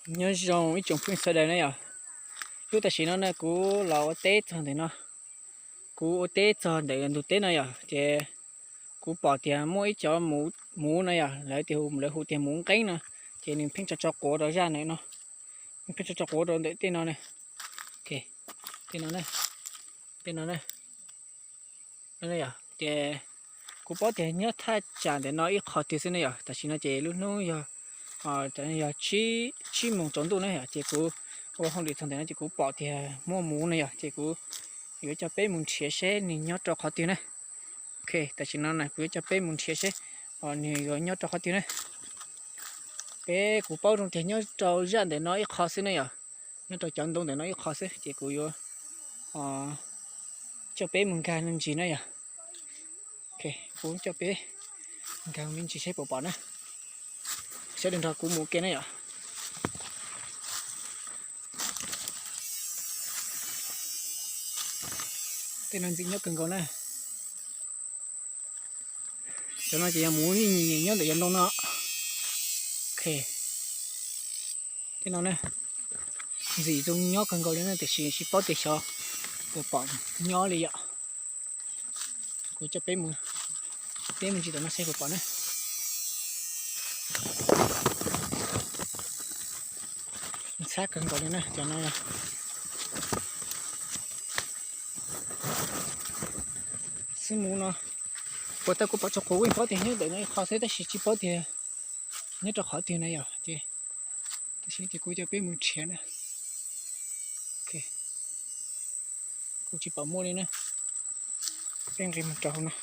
Nyob zoo ib tsoom phooj ywg sawv daws na yom. Lub tam sim no ne kuv los ua teb txog ntawm no, kuv ua teb txog ntawm ntug teb no yom, ces kuv pom tias muaj ib cov muv no yom, lawv tias, lawv hu tias muv nqeeb no, ces nws pheej tso tso quav rau zaj ntawm no, nws pheej tso tso quav rau ntawm tej no ne, tej no ne, tej no ne. Ces kuv paub tias nyob thaj tsam ntawm no ib qho twg xwb ne yom. Tam sim no ces lub hnub yog, yog tsib moos tsaus ntuj na yom, ces kuv ua hauj lwm txog ntawm no ces kuv pom tias muaj muv no yom, ces kuv yuav coj peb mus nrhiav seb nws nyob rau qhov twg na. Ok, tam sim no na kuv yuav coj peb mus nrhiav seb nws yuav nyob rau qhov twg na. Peb kuv paub zoo tias nyob rau zaj ntawm no ib qho xwb ne yom, nyob rau cov ntoo ntawm no ib qho xwb ces kuv yuav coj peb mus nkag me ntsis na yom. Kuv coj peb nkag me ntsis seb puas pom na. Sawv daws nrog kuv mus ke na yom. Tej no ntxim nyob kawg nkaus na. Cov no ces yog muv nyiam nyob ntawm yov ntoo no. Ok, tej no ne, ntxim zoo nyob kawg nkaus li na, tiam sis tsis paub tias xyov puas pom nyob li yom. Kuv coj peb mus, peb mus ntsis tom no seb puas pom na. Ntxhab kawg nkaus li na cov no. Xwb muv no, puas tau kuv pom tso quav kuj paub tias nyob ntawm no ib qho xwb tab sis tsis paub tias nyob rau qhov twg na yom. Ces tab sis ces kuv coj peb mus nrhiav na. Kuv tsis pom muaj li na. Peb nqis mus rau hauv no.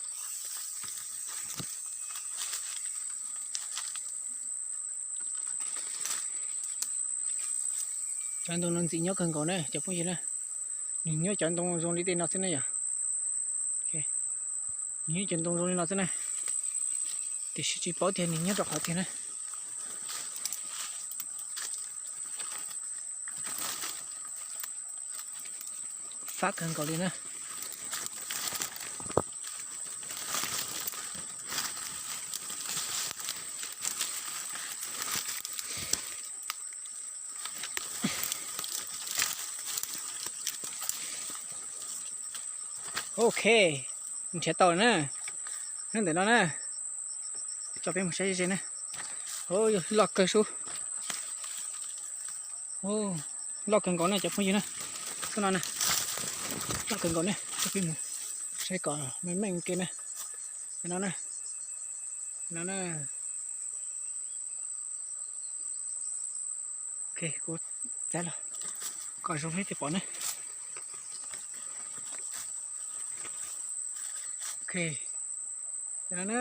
Cov ntoo no ntxim nyob kawg nkaus na cov phooj ywg na. Nws nyob cov ntoo zoo li tej no xwb na yom. Nws nyob cov ntoo zoo li no xwb na, tiam sis tsis paub tias nws nyob rau qhov twg na. Fab kawg nkaus li na. Ok, nrhiav tau na. Nyob ntawm no na, tso peb mus saib ze ze na. Yog loj kawg sub. Loj kawg nkaus na cov phooj ywg na. Xub no na, loj kawg nkaus na, tso peb mus saib kom meej meej ke na. No na, no na. Ok, kuv txav los kom zoo seb puas pom na. Ok, no na,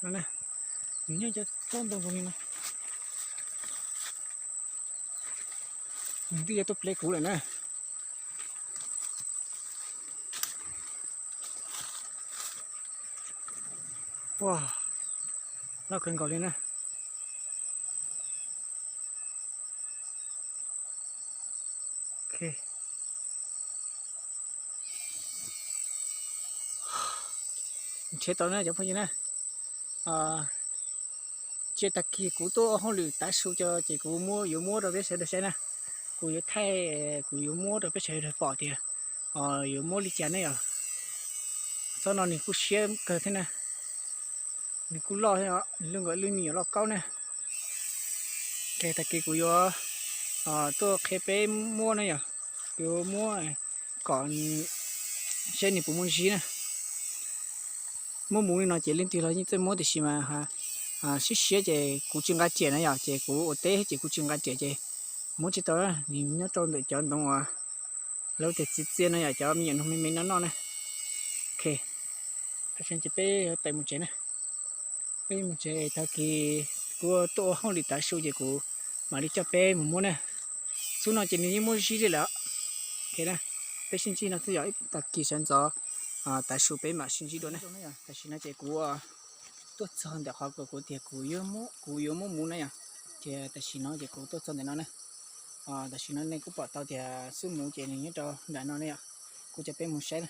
no na, nws nyob cov tsob ntoo zoo li no. Nws twb yuav tuaj plev kuv lawm na. Ua, loj kawg nkaus li na. Nrhiav tau na cov phooj ywg na. Cia tag kis kuv tuaj ua hauj lwm tav su ces kuv yuav muab rau peb sawv daws saib na. Kuv yuav thaij, kuv yuav muab rau peb sawv daws pom tias yuav muab li cas ne yom. Tsob no nws kuj siab kawg thiab na, nws kuj loj thiab, lub nkawd lub me nyuam loj kaub na. Ces tag kis kuv yuav tuaj qhia peb muab na yom, yuav muab kom seb nws puas muaj zib na. Muab mus li no ces leej twg los yeej txawj muab tiam sis mas siab siab ces kuv tsis nqa riam na yom, ces kuv ua teb ces kuv tsis nqa riam ces muab tsis tau, nws nyob rau ntawm cov ntoo uas lawv tias txiv txiaj no yom, cov me nyuam noog me me no noj na. Ok, ces peb tawm mus tsev na. Peb mus tsev tag kis kuv tuaj ua hauj lwm tav su ces kuv mam li coj peb mus muab na. Xub no ces nws yeej muab zib li lawm. Ok, peb sib ntsib no xwb yog ib tag kis sawv ntxov tav su peb mam sib ntsib dua na. Tam sim no ces kuv tuaj txog ntawm qhov kuv tias kuv yuav muab mus na yom, ces tam sim no ces kuv tuaj txog ntawm no na. Tam sim no nej kuj pom tau tias xub mus ces nws nyob rau nram no ne yom, kuv coj peb mus saib na.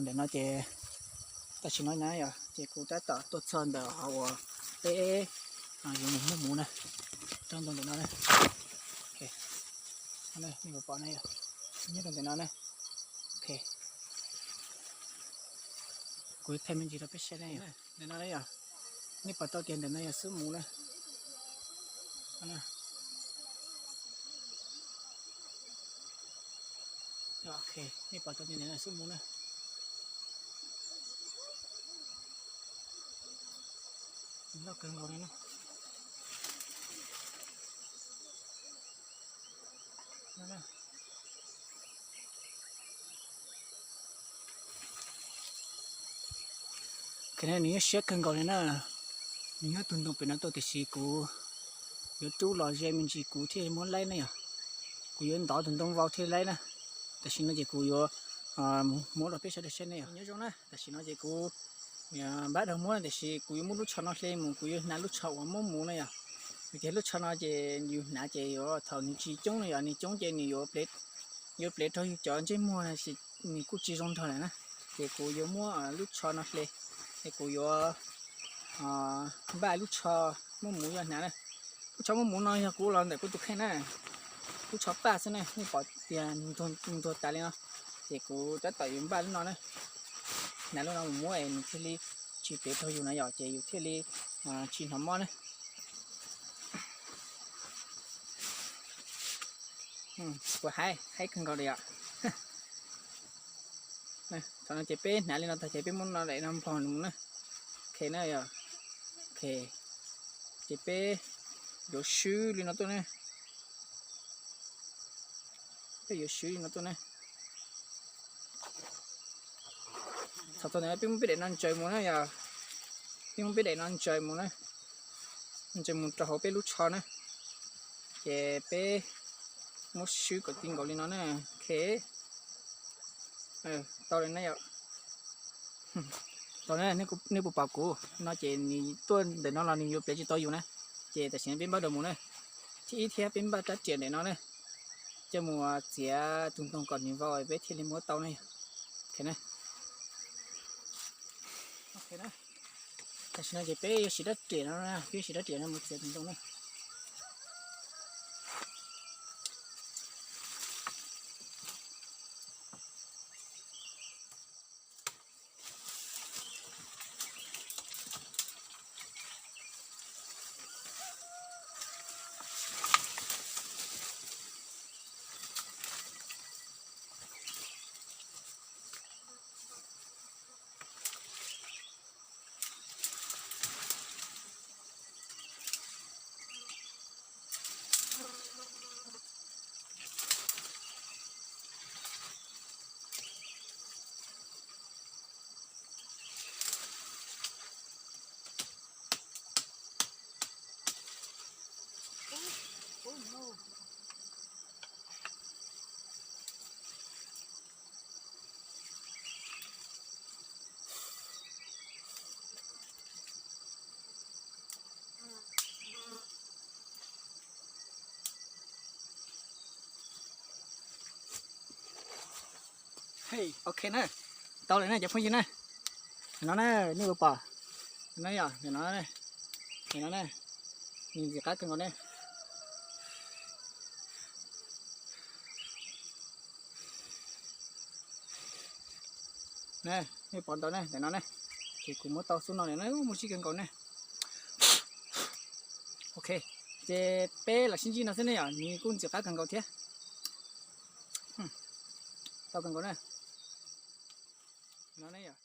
Ntawm no ces tam sim no na yom, Ces kuv tab tom tuaj txog ntawm qhov uas peb yuav mus muab muv na, rau ntawm no na. Nej puas pom na, nyob rau ntawm no na. Kuv yuav thaij me ntsis rau peb saib ne. Ntawm no yog, nej pom tau tias ntawm no yog xub muv na. Nej pom tau tias ntawm no xub muv na. Loj kawg nkaus li na. Nws nyob siab kawg nkaus li na. Nws nyob tug ntoo pem no tuaj tiam sis kuv yuav rub los ze me ntsis kuv thiaj muab laib ne yom. Kuv yuav ntov tus ntoo vau thiaj laib na. Tam sim no ces kuv yuav muab rau peb sawv daws saib ne yom. Nyob zoo na, tam sim no ces kuv npaj dog muab tiam sis kuv yuav muab lub tsho no hle mus, kuv yuav hnav lub tsho uas muab muv na yom. Vim tias lub tsho no ces yus hnav ces yuav thaum nws tsis coob no yog nws coob ces nws yuav plev rau yus cov ntsej muag nws kuj tsis zoo nrog lawm na. Ces kuv yuav muab lub tsho no hle, es kuv yuav npaj lub tsho muab muv yuav hnav na. Lub tsho muab muv no yog kuv los ntawm kuv tus kheej na, lub tsho paj xwb na, nej pom tias ntuag tas li no. Ces kuv tab tom yuav npaj lub no na, hnav lub no mus muab es nws thiaj li tsis plev rau yus na yom, ces yus thiaj li tsis hnov mob na. Kuv haib, haib kawg nkaus li yom. Thaum no ces peb hnav li no tag ces peb muab no daim no nplog mus na. Ok na yom. Ok, ces peb yuav swb li no tuaj ne. Peb yuav swb li no tuaj ne. Thaum txog ntawm no peb muab peb daim no ntsaws mus na yom. Peb muab peb daim no ntsaws mus na, ntsaws mus rau hauv peb lub tsho na. Ces peb muab swb kom ti nkaus li no na. Ok, tau li na yom. Tau na, nej puas pom kuv no ces nws tuaj ntawm no los nws yuav plev tsis tau yus na. Ces tam sim no peb npaj dog mus na. Thib ib thiab peb npaj rab riam ntawm no na, coj mus txiav tus ntoo kom nws vau peb thiaj li muab tau na yom. Ok na. Ok na. Tam sim no ces peb yuav siv rab riam no, peb yuav siv rab riam no mus txiav tus ntoo na. Ok na, tau lawm na cov phooj ywg na. No na, nej puas pom? No yog no, no na, nws ntxim qab kawg nkaus ne. Nej pom ntau na, ntawm no na, ces kuv muab tau xub no na, muaj zib kawg nkaus ne. Ok, ces peb los sib ntsib no xwb ne yom, nws kuj ntxim qab kawg nkaus thiab. Tau kawg nkaus na. No ne yom.